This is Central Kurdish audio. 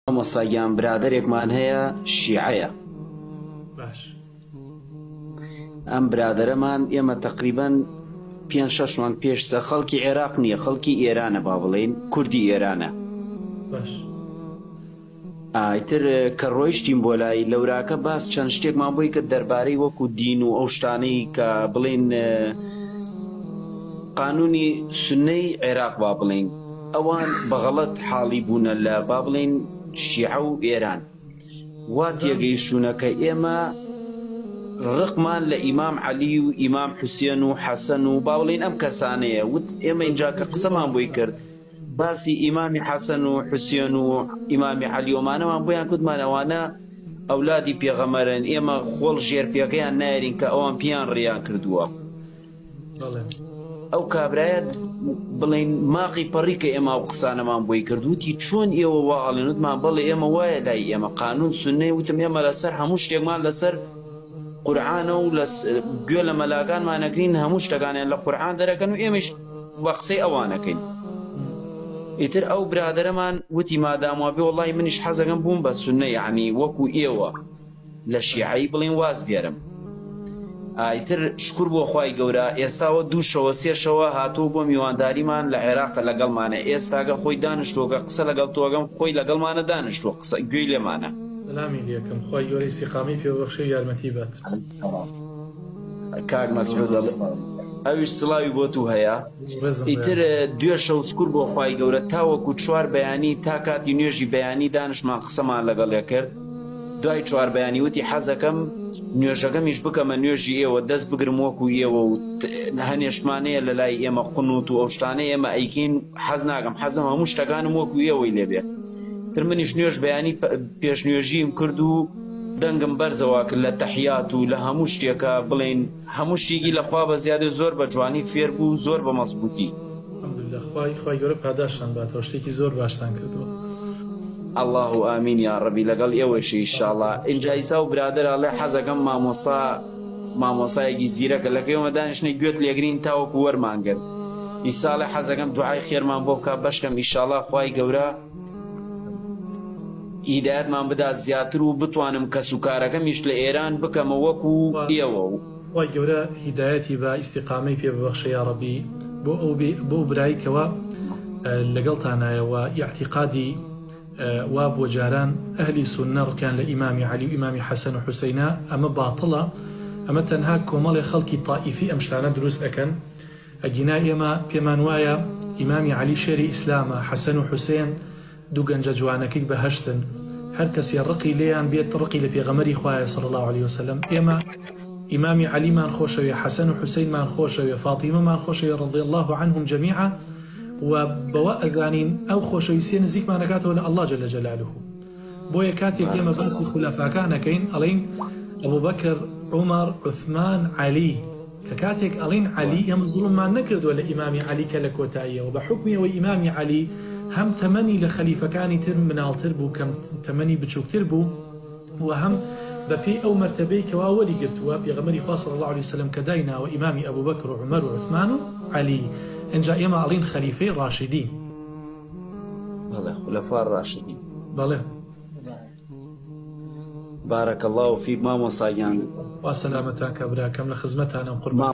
مامۆستا گیان برادەرێکمان هەیە شیعەیە. باش. ئەم برادەرەمان ئێمە تەقریبەن پێنج شەش مانگ پێش سە خەڵکی عێراق نییە خەڵکی ئێرانە با بڵێین کوردی ئێرانە. باش. ئیتر کە ڕۆیشتین بۆ لای لەوراکە باس چەند شتێکمان بۆی کرد دەربارەی وەکو دین و ئەو شتانەی کە بڵێین قانونی سوننەی عێراق با بڵێین ئەوان بە غەڵەت حاڵی بوونە لە با بڵێین شیعە و ئێران وا تێگەیشتوونە کە ئێمە ڕقمان لە ئیمام عەلی و ئیمام حوسێن و حەسەن و با بڵێین ئەم کەسانەیە وت ئێمە ئینجا کە قسەمان بۆی کرد باسی ئیمامی حەسەن و حوسێن و ئیمامی عەلی ئەمانەمان بۆیان کوتمان ئەوانە ئەولادی پێغەمەرن ئێمە خۆڵ ژێر پێکەیان نایرین کە ئەوان پیان ڕیان کردووە. ئەو کابرایە بڵێین ماقی پەڕی کە ئێمە ئەو قسانەمان بۆی کرد وتی چۆن ئێوە وا ئەڵێن وتمان بەڵێ ئێمە وایە لای ئێمە قانون سوننەی وتم ئێمە لەسەر هەموو شتێکمان لەسەر قورعانە و لە گوێ لە مەلاکانمان ئەگرین هەموو شتەکانیان لە قورعان دەرەکەن و ئێمەیش بە قسەی ئەوانەکەین ئیتر ئەو برادەرەمان وتی مادام وابێ وەڵی منیش حەزەکەم بووم بە سوننە یەعنی وەکو ئێوە لە شیعەی بڵێن واز بێرم ئایتر شکور بۆ خوای گەورە ئێستاوە دوو شەوە سێ شەوە هاتووە بۆ میوانداریمان لە عێراقە لەگەڵمانە ئێستاگە خۆی دانشتووە کە قسە لەگەڵ تۆ ئەکەم خۆی لەگەڵمانە دانشتووە قسە گوێی لێمانە. سەلامی لێکەم خوای گەورە ئیستیقامەی پێ ببەخشێ و یارمەتی بات. کاک مەسعود ئەویش سڵاوی بۆ تو هەیە ئیتر دوێ شەو شکور بۆ خوای گەورە تاوەکو چوار بەیانی تا کاتی نوێژی بەیانی دانشمان قسەمان لەگەڵێ کرد دوای چوار بەیانی وتی حەزەکەم نوێژەکەمیش بکەمە نوێژی ئێوە دەست بگرم وەکو ئێوە و هەنێ شتمانەیە لە لای ئێمە قنوت و ئەو شتانەی ئێمە ئەیکەین حەز ناکەم حەزم هەموو شتەکانم وەکو ئێوەی لێ بێ تر منیش نوێژ بەیانی پێش نوێژیم کرد و دەنگم بەرزەوە کرد لە تەحیات و لە هەموو شتێکە بڵێین هەموو شتێکی لە خوا بە زیادە زۆر بە جوانی فێر بوو زۆر بە مەزبووتی. الحمدللە خوای خوای گەورە پاداشتان باتەوە شتێکی زۆر باشتان کردووە. اللە امین یاڕەبی لەگەڵ ئێوەشی ئیشاڵا ئینجا ئیسا و برادەر ئەڵێ حەزەکەم مامۆستا مامۆسایەکی زیرەکە لە کەیۆمە دانیشنە گوێت لێگرین تاوەکو وەرمان گرت ئیسا ئەڵێ حەزەکەم دوعای خێرمان بۆ بکا بەشکەم ئیشاڵا خوای گەورە هیدایەتمان بدا زیاتر و بتوانم کەس و کارەکەمیش لە ئێران بکەمە وەکو ئێوە و. خوای گەورە هیدایەتی بە ئیستیقامەی پێ ببەخشێ یاڕەبی بۆ ئەو بۆ ئەو برای کەوا لەگەڵتانایە وە ئیعتیقادی وا بووە جاران ئەهلی سوننە ڕقیان لە ئیمامی عەلی و ئیمامی حەسەن و حوسەینە ئەمە باتڵە ئەمە تەنها کۆمەڵێ خەڵکی تائیفی ئەم شتانە دروست ئەکەن ئەگینا ئێمە پێمان وایە ئیمامی عەلی شێری ئیسلامە حەسەن و حوسێن دوو گەنجە جوانەکەی بەهەشتن هەر کەسێ ڕقی لێیان بێت ڕقی لە پێغەمبەری خوایە صلی اللە علیە وسلم ئێمە ئیمامی عەلیمان خۆشەوێ حەسەن و حوسەینمان خۆشەوێ فاتیمەمان خۆشەوێ رضی اللە عنهم جمیعا و بەوە ئەزانین ئەو خۆشەویستیە نزیکمان ئەکاتەوە لە اللە جل جلاله بۆیە کاتێک ئێمە باسی خولەفاکان ئەکەین ئەڵێین ئەبوبەکر عومەر عوثمان عەلی کە کاتێک ئەڵێین عەلی ئێمە زوڵممان نەکردووە لە ئیمامی عەلی کە لە کۆتاییەوە بە حوکمی ئەوەی ئیمامی عەلی هەم تەمەنی لە خەلیفەکانی تر مناڵتر بوو کەم تەمەنی بچووکتر بوو و هەم بە پێی ئەو مەرتەبەی کەوا وەری گرتووە پێغەمبەری خوا صلی اللە علیە وسلم کە دایناوە ئیمامی ئەبوبەکر و عومەر و عوثمان و عەلی ئینجا ئێمە ئەڵێین خەلیفەی ڕاشدین. بەڵێ خولەفا ڕاشدین. بەڵێ. بارک اللە فیک مامۆستا گیان. خوا سەلامەتان کا براکەم لە خزمەتانم قوربان.